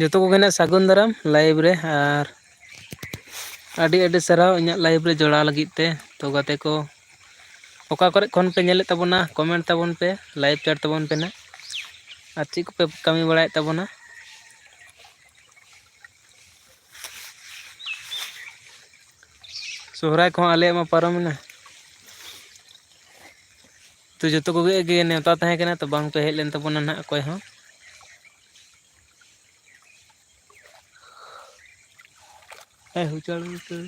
ᱡᱚᱛᱚ ᱠᱚᱜᱮ ᱱᱟᱜ ᱥᱟᱹᱜᱩᱱ ᱫᱟᱨᱟᱢ live ᱨᱮ, ᱟᱨ ᱟᱹᱰᱤ ᱟᱹᱰᱤ ᱥᱟᱨᱦᱟᱣ ᱤᱧᱟᱹᱜ live ᱨᱮ ᱡᱚᱲᱟᱣ ᱞᱟᱹᱜᱤᱫ ᱛᱮ᱾ ᱛᱚ ᱜᱟᱛᱮ ᱠᱚ, ᱚᱠᱟ ᱠᱚᱨᱮ ᱠᱷᱚᱱ ᱯᱮ ᱧᱮᱞᱮᱫ ᱛᱟᱵᱚᱱᱟ, comment ᱛᱟᱵᱚᱱ ᱯᱮ, live chat ᱛᱟᱵᱚᱱ ᱯᱮ ᱱᱟᱜ, ᱟᱨ ᱪᱮᱫ ᱠᱚᱯᱮ ᱠᱟᱹᱢᱤ ᱵᱟᱲᱟᱭᱮᱫ ᱛᱟᱵᱚᱱᱟ᱾ ᱥᱚᱦᱨᱟᱭ ᱠᱚᱦᱚᱸ ᱟᱞᱮᱭᱟᱜ ᱢᱟ ᱯᱟᱨᱚᱢᱮᱱᱟ᱾ ᱛᱚ ᱡᱚᱛᱚ ᱠᱚᱜᱮ ᱜᱮ ᱱᱮᱣᱛᱟ ᱛᱟᱦᱮᱸ ᱠᱟᱱᱟ, ᱛᱚ ᱵᱟᱝ ᱯᱮ ᱦᱮᱡ ᱞᱮᱱ ᱛᱟᱵᱚᱱᱟ ᱱᱟᱦᱟᱜ ᱚᱠᱚᱭ ᱦᱚᱸ᱾ ᱦᱮᱸ, ᱦᱩᱪᱟᱹᱲ ᱩᱛᱟᱹᱨ᱾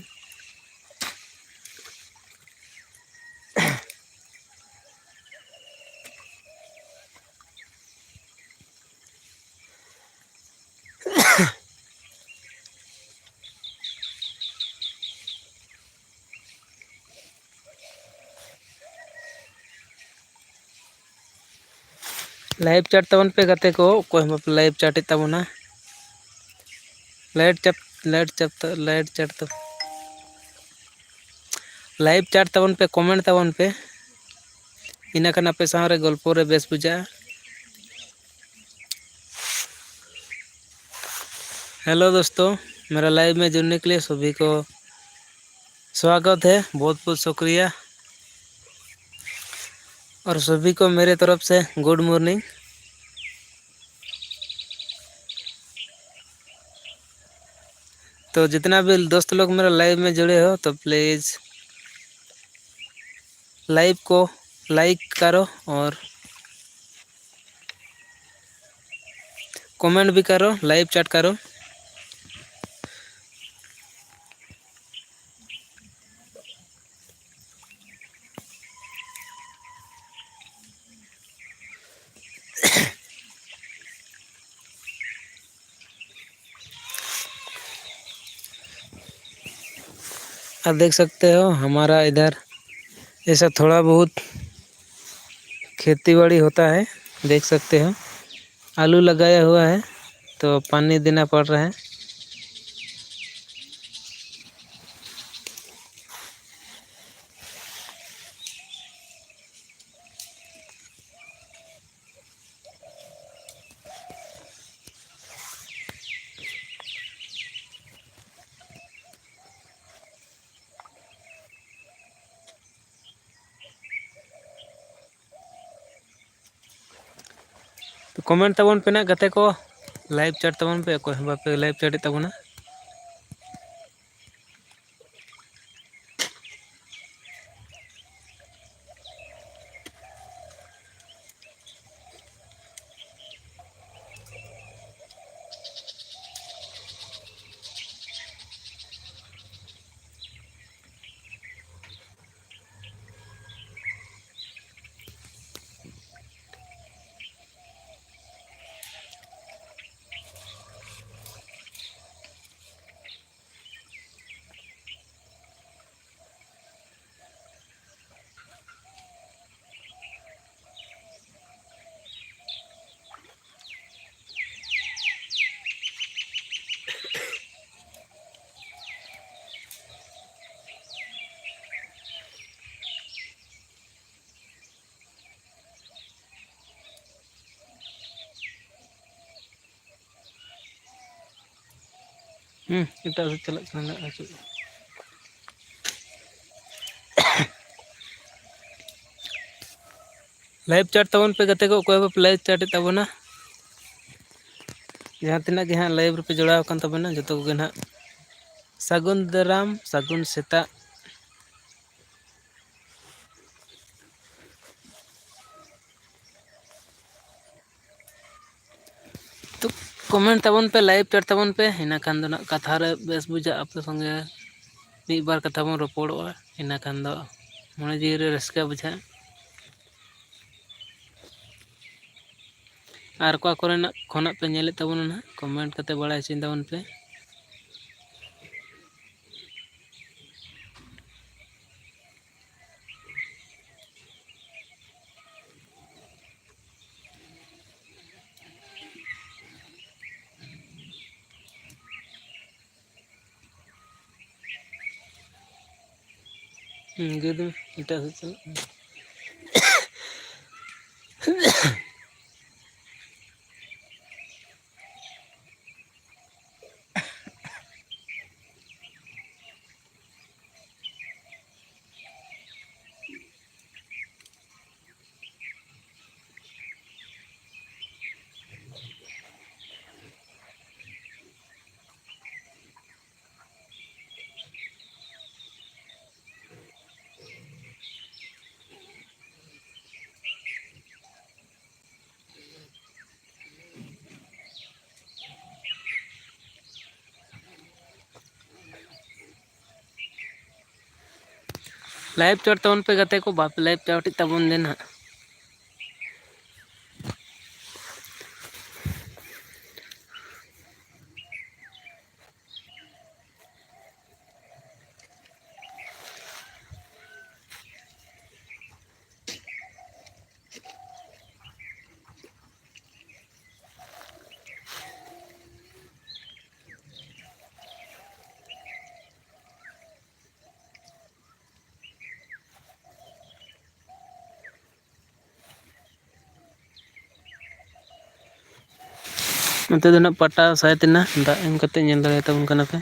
ᱞᱟᱭᱤᱵᱷ ᱪᱟᱴ ᱛᱟᱵᱚᱱ ᱯᱮ ᱜᱟᱛᱮ ᱠᱚ, ᱚᱠᱚᱭ ᱦᱚᱸ ᱵᱟᱯᱮ ᱞᱟᱭᱤᱵᱷ ᱪᱟᱴᱮᱫ ᱛᱟᱵᱚᱱᱟ᱾ ᱞᱟᱭᱤᱵᱷ ᱪᱟᱴ, ᱞᱟᱭᱤᱵᱷ ᱪᱟᱴ, ᱞᱟᱭᱤᱵᱷ ᱪᱟᱴ ᱛᱚ, ᱞᱟᱭᱤᱵᱷ ᱪᱟᱴ ᱛᱟᱵᱚᱱ ᱯᱮ, ᱠᱚᱢᱮᱱᱴ ᱛᱟᱵᱚᱱ ᱯᱮ, ᱤᱱᱟᱹᱠᱷᱟᱱ ᱟᱯᱮ ᱥᱟᱶ ᱨᱮ ᱜᱚᱞᱯᱚ ᱨᱮ ᱵᱮᱥ ᱵᱩᱡᱷᱟᱹᱜᱼᱟ᱾ हेलो दोस्तों, मेरा लाइव में जुड़ने के लिए सभी को स्वागत है, बहुत बहुत शुक्रिया। और सभी को मेरे तरफ से गुड मॉर्निंग। तो जितना भी दोस्त लोग मेरा लाइव में जुड़े हो, तो प्लीज़ लाइव को लाइक करो और कमेंट भी करो, लाइव चैट करो। आप देख सकते हो हमारा इधर ऐसा थोड़ा बहुत खेती बाड़ी होता है, देख सकते हो आलू लगाया हुआ है, तो पानी देना पड़ रहा है। ᱛᱚ ᱠᱚᱢᱮᱱᱴ ᱛᱟᱵᱚᱱ ᱯᱮ ᱱᱟᱜ ᱜᱟᱛᱮ ᱠᱚ, ᱞᱟᱭᱤᱵᱷ ᱪᱮᱴ ᱛᱟᱵᱚᱱ ᱯᱮ, ᱚᱠᱚᱭ ᱦᱚᱸ ᱵᱟᱯᱮ ᱞᱟᱭᱤᱵᱷ ᱪᱮᱴᱮᱫ ᱛᱟᱵᱚᱱᱟ᱾ ᱦᱩᱸ, ᱮᱴᱟᱜ ᱥᱮᱫ ᱪᱟᱞᱟᱜ ᱠᱟᱱᱟ ᱱᱟᱜ, ᱦᱤᱡᱩᱜ᱾ Live chat ᱛᱟᱵᱚᱱ ᱯᱮ ᱜᱟᱛᱮ ᱠᱚ, ᱚᱠᱚᱭ ᱵᱟᱯᱮ live chat ᱮᱫ ᱛᱟᱵᱚᱱᱟ᱾ ᱡᱟᱦᱟᱸ ᱛᱤᱱᱟᱹᱜ ᱜᱮ ᱦᱟᱸᱜ live ᱨᱮᱯᱮ ᱡᱚᱲᱟᱣ ᱟᱠᱟᱱ ᱛᱟᱵᱚᱱᱟ, ᱡᱚᱛᱚ ᱠᱚᱜᱮ ᱱᱟᱦᱟᱜ ᱥᱟᱹᱜᱩᱱ ᱫᱟᱨᱟᱢ, ᱥᱟᱹᱜᱩᱱ ᱥᱮᱛᱟᱜ᱾ ᱛᱚ, comment ᱛᱟᱵᱚᱱ ᱯᱮ, live chat ᱛᱟᱵᱚᱱ ᱯᱮ, ᱤᱱᱟᱹ ᱠᱷᱟᱱ ᱫᱚ ᱱᱟᱜ ᱠᱟᱛᱷᱟ ᱨᱮ ᱵᱮᱥ ᱵᱩᱡᱷᱟᱹᱜᱼᱟ, ᱟᱯᱮ ᱥᱚᱸᱜᱮ ᱢᱤᱫ ᱵᱟᱨ ᱠᱟᱛᱷᱟ ᱵᱚᱱ ᱨᱚᱯᱚᱲᱚᱜᱼᱟ, ᱤᱱᱟᱹ ᱠᱷᱟᱱ ᱫᱚ ᱢᱚᱱᱮ ᱡᱤᱣᱤ ᱨᱮ ᱨᱟᱹᱥᱠᱟᱹ ᱵᱩᱡᱷᱟᱹᱜᱼᱟ᱾ ᱟᱨ ᱚᱠᱟ ᱠᱚᱨᱮᱱᱟᱜ ᱠᱷᱚᱱᱟᱜ ᱯᱮ ᱧᱮᱞᱮᱫ ᱛᱟᱵᱚᱱᱟ ᱱᱟᱦᱟᱜ, comment ᱠᱟᱛᱮ ᱵᱟᱲᱟᱭ ᱦᱚᱪᱚᱧ ᱛᱟᱵᱚᱱ ᱯᱮ᱾ ᱦᱩᱸ, ᱜᱮᱫ ᱢᱮ, ᱮᱴᱟᱜ ᱥᱮᱫ ᱪᱟᱞᱟᱜ ᱠᱟᱱᱟ᱾ Live chat ᱛᱟᱵᱚᱱ ᱯᱮ ᱜᱟᱛᱮ ᱠᱚ, ᱵᱟᱯᱮ live chat ᱮᱫ ᱛᱟᱵᱚᱱ ᱫᱮ ᱱᱟᱦᱟᱜ᱾ ᱱᱚᱛᱮ ᱫᱚ ᱱᱟᱜ ᱯᱟᱴᱟ ᱥᱟᱭ ᱛᱮᱱᱟ ᱫᱟᱜ ᱮᱢ ᱠᱟᱛᱮ ᱧᱮᱞ ᱫᱟᱲᱮᱭᱟᱛᱟᱵᱚᱱ ᱠᱟᱱᱟ ᱯᱮ᱾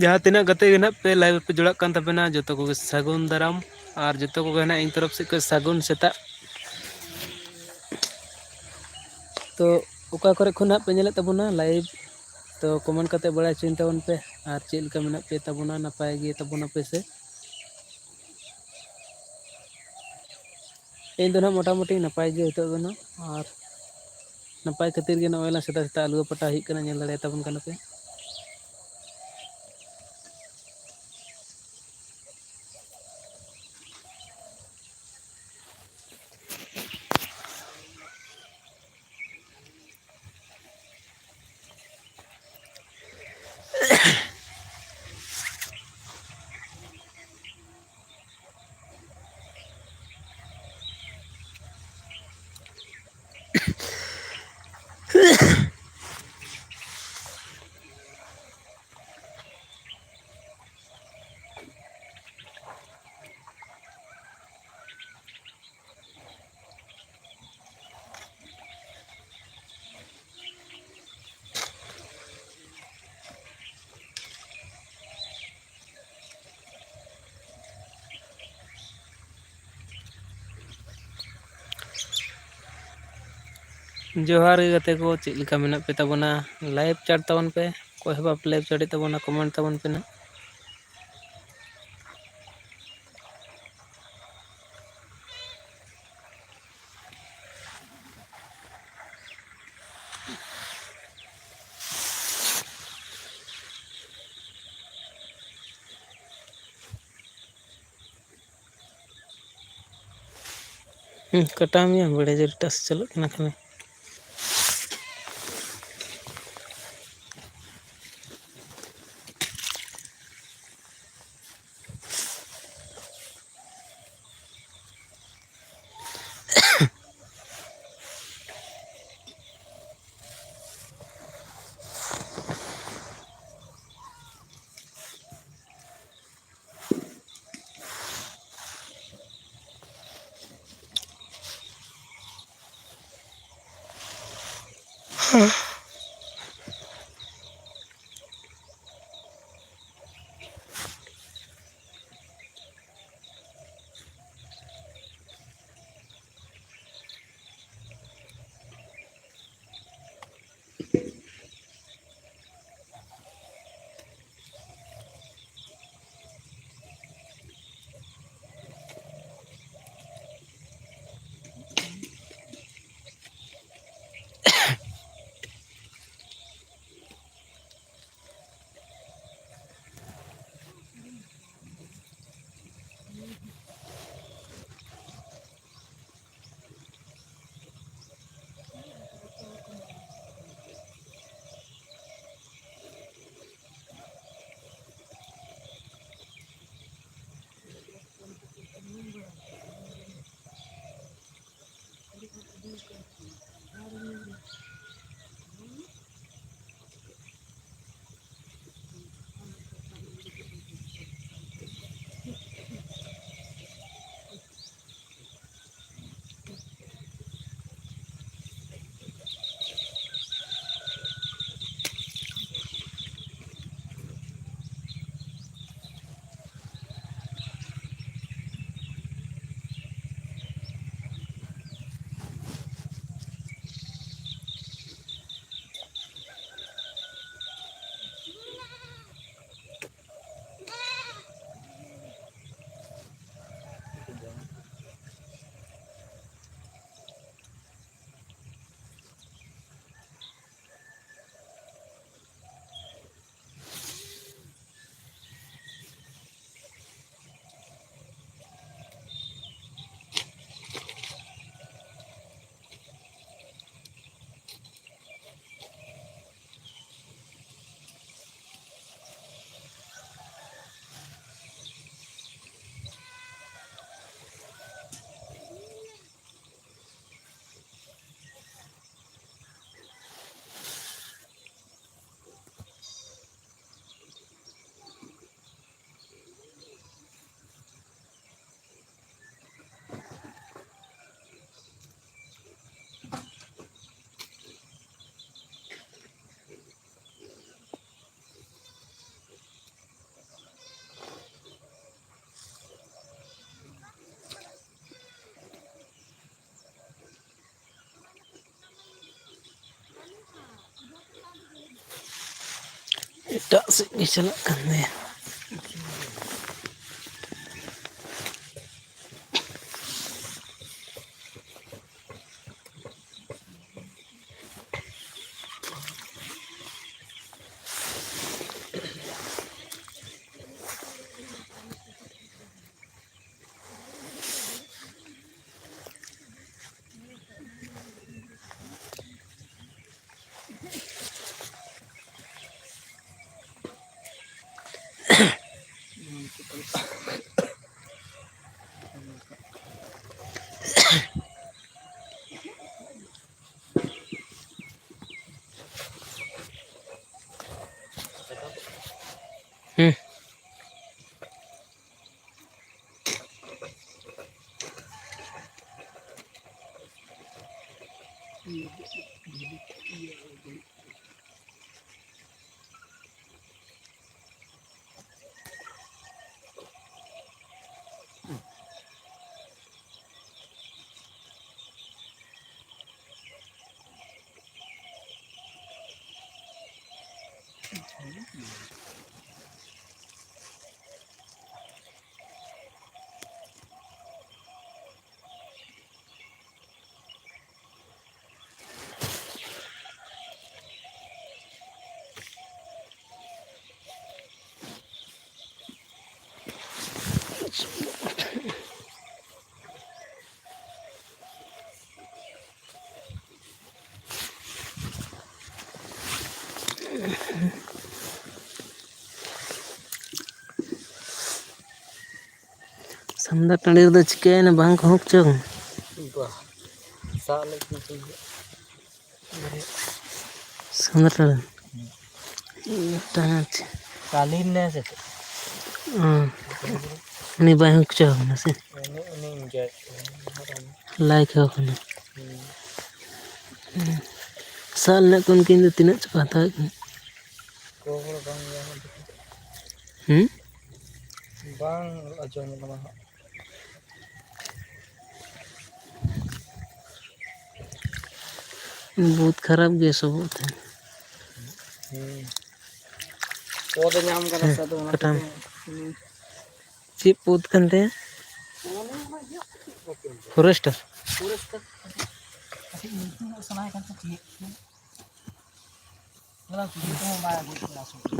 ᱡᱟᱦᱟᱸ ᱛᱤᱱᱟᱹᱜ ᱜᱟᱛᱮ ᱜᱮ ᱱᱟᱜ ᱯᱮ ᱞᱟᱭᱤᱵᱷ ᱯᱮ ᱡᱚᱲᱟᱜ ᱠᱟᱱ ᱛᱟᱵᱮᱱᱟ, ᱡᱚᱛᱚ ᱠᱚᱜᱮ ᱥᱟᱹᱜᱩᱱ ᱫᱟᱨᱟᱢ᱾ ᱟᱨ ᱡᱚᱛᱚ ᱠᱚᱜᱮ ᱱᱟᱜ ᱤᱧ ᱛᱚᱨᱚᱯ ᱥᱮᱫ ᱠᱷᱚᱱ ᱥᱟᱹᱜᱩᱱ ᱥᱮᱛᱟᱜ᱾ ᱛᱚ ᱚᱠᱟ ᱠᱚᱨᱮ ᱠᱷᱚᱱ ᱱᱟᱜ ᱯᱮ ᱧᱮᱞᱮᱫ ᱛᱟᱵᱚᱱᱟ ᱞᱟᱭᱤᱵᱷ, ᱛᱚ ᱠᱚᱢᱮᱱᱴ ᱠᱟᱛᱮ ᱵᱟᱲᱟᱭ ᱦᱚᱪᱚᱧ ᱛᱟᱵᱚᱱ ᱯᱮ᱾ ᱟᱨ ᱪᱮᱫ ᱞᱮᱠᱟ ᱢᱮᱱᱟᱜ ᱯᱮ ᱛᱟᱵᱚᱱᱟ, ᱱᱟᱯᱟᱭ ᱜᱮ ᱛᱟᱵᱚᱱᱟᱯᱮ ᱥᱮ? ᱤᱧ ᱫᱚ ᱱᱟᱜ ᱢᱚᱴᱟᱢᱩᱴᱤ ᱱᱟᱯᱟᱭ ᱜᱮ ᱱᱤᱛᱚᱜ ᱫᱚ ᱱᱟᱜ, ᱟᱨ ᱱᱟᱯᱟᱭ ᱠᱷᱟᱹᱛᱤᱨ ᱜᱮ ᱱᱚᱜᱼᱚᱭ ᱞᱟᱝ ᱥᱮᱛᱟᱜ ᱥᱮᱛᱟᱜ ᱟᱹᱞᱩ ᱯᱟᱴᱟ ᱦᱩᱭᱩᱜ ᱠᱟᱱᱟ, ᱧᱮᱞ ᱫᱟᱲᱮᱭᱟᱛᱟᱵᱚᱱ ᱠᱟᱱᱟ ᱯᱮ᱾ ᱡᱚᱦᱟᱨ ᱜᱮ ᱜᱟᱛᱮ ᱠᱚ, ᱪᱮᱫ ᱞᱮᱠᱟ ᱢᱮᱱᱟᱜ ᱯᱮ ᱛᱟᱵᱚᱱᱟ? ᱞᱟᱭᱤᱵᱷ ᱪᱟᱴ ᱛᱟᱵᱚᱱ ᱯᱮ, ᱚᱠᱚᱭ ᱦᱚᱸ ᱵᱟᱯᱮ ᱞᱟᱭᱤᱵᱷ ᱪᱟᱴᱮᱫ ᱛᱟᱵᱚᱱᱟ, ᱠᱚᱢᱮᱱᱴ ᱛᱟᱵᱚᱱ ᱯᱮ ᱱᱟᱜ᱾ ᱦᱩᱸ, ᱠᱟᱴᱟᱣ ᱢᱮᱭᱟ, ᱵᱟᱲᱮ ᱡᱳᱨ ᱴᱟᱥ ᱪᱟᱞᱟᱜ ᱠᱟᱱᱟ ᱠᱷᱟᱱ᱾ ᱮᱴᱟᱜ ᱥᱮᱫ ᱜᱮ ᱪᱟᱞᱟᱜ ᱠᱟᱱ ᱛᱟᱭᱟ᱾ ᱦᱩᱸ᱾ ᱥᱟᱢᱫᱟ ᱴᱟᱺᱰᱤ ᱨᱮᱫᱚ ᱪᱤᱠᱟᱹᱭᱮᱱᱟ, ᱵᱟᱝ ᱠᱚ ᱦᱚᱸ ᱪᱚᱝ? ᱵᱟ, ᱥᱟᱵ ᱞᱮᱫ ᱠᱤᱱᱟ ᱠᱚ᱾ ᱥᱟᱢᱫᱟ ᱴᱟᱺᱰᱤ᱾ ᱢᱤᱫᱴᱟᱝ ᱟᱪᱪᱷᱟ᱾ ᱠᱟᱞᱤ ᱢᱮᱱᱟᱭᱟ ᱥᱮ ᱪᱮᱫ? ᱚ᱾ ᱩᱱᱤ ᱵᱟᱭ ᱦᱚᱸ ᱪᱚ ᱠᱟᱱᱟ ᱥᱮ? ᱩᱱᱤ, ᱩᱱᱤ enjoy ᱠᱟᱱᱟ᱾ ᱞᱟᱭ ᱠᱚ ᱠᱟᱱᱟ᱾ ᱦᱩᱸ᱾ ᱦᱩᱸ᱾ ᱥᱟᱵ ᱞᱮᱫ ᱠᱚ ᱩᱱᱠᱤᱱ ᱫᱚ ᱛᱤᱱᱟᱹᱜ ᱪᱚ ᱠᱚ ᱦᱟᱛᱟᱣᱮᱫ ᱠᱤᱱᱟ᱾ ᱠᱚ ᱦᱚᱲ ᱵᱟᱝ ᱧᱟᱢ ᱦᱩᱸ? ᱵᱟᱝ ᱟᱸᱡᱚᱢ ᱠᱟᱱᱟ ᱦᱟᱸᱜ᱾ ᱵᱚᱦᱩᱛ ᱠᱷᱟᱨᱟᱯ ᱜᱮ ᱥᱚᱵᱚᱜ ᱛᱟᱦᱮᱸᱱ᱾ ᱦᱩᱸ᱾ ᱯᱚᱫ ᱮ ᱧᱟᱢ ᱠᱟᱫᱟ ᱥᱮ, ᱟᱫᱚ ᱚᱱᱟ ᱠᱟᱴᱟᱢ᱾ ᱛᱮᱜᱮ ᱩᱱᱤ ᱪᱮᱫ ᱯᱚᱫ ᱠᱟᱱ ᱛᱟᱭᱟ? ᱚᱱᱮ ᱚᱱᱟ ᱤᱭᱟᱹ ᱯᱷᱚᱨᱮᱥᱴᱟᱨ᱾ ᱯᱷᱚᱨᱮᱥᱴᱟᱨ᱾ ᱠᱟᱹᱴᱤᱡ ᱧᱩᱛᱩᱢ ᱥᱟᱱᱟᱭᱮ ᱠᱟᱱ ᱛᱟᱦᱮᱸ ᱪᱮᱫ? ᱚᱱᱟ ᱠᱩᱞᱤ ᱛᱮᱦᱚᱸ ᱵᱟᱭ ᱟᱹᱜᱩᱭᱮᱫ ᱠᱚᱣᱟ ᱥᱩᱫᱷᱩ᱾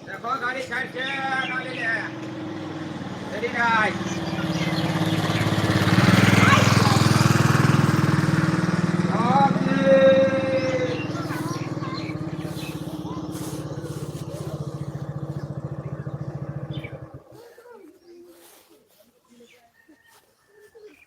देखो गाड़ी साइड से ना ले ले। रेडी ना।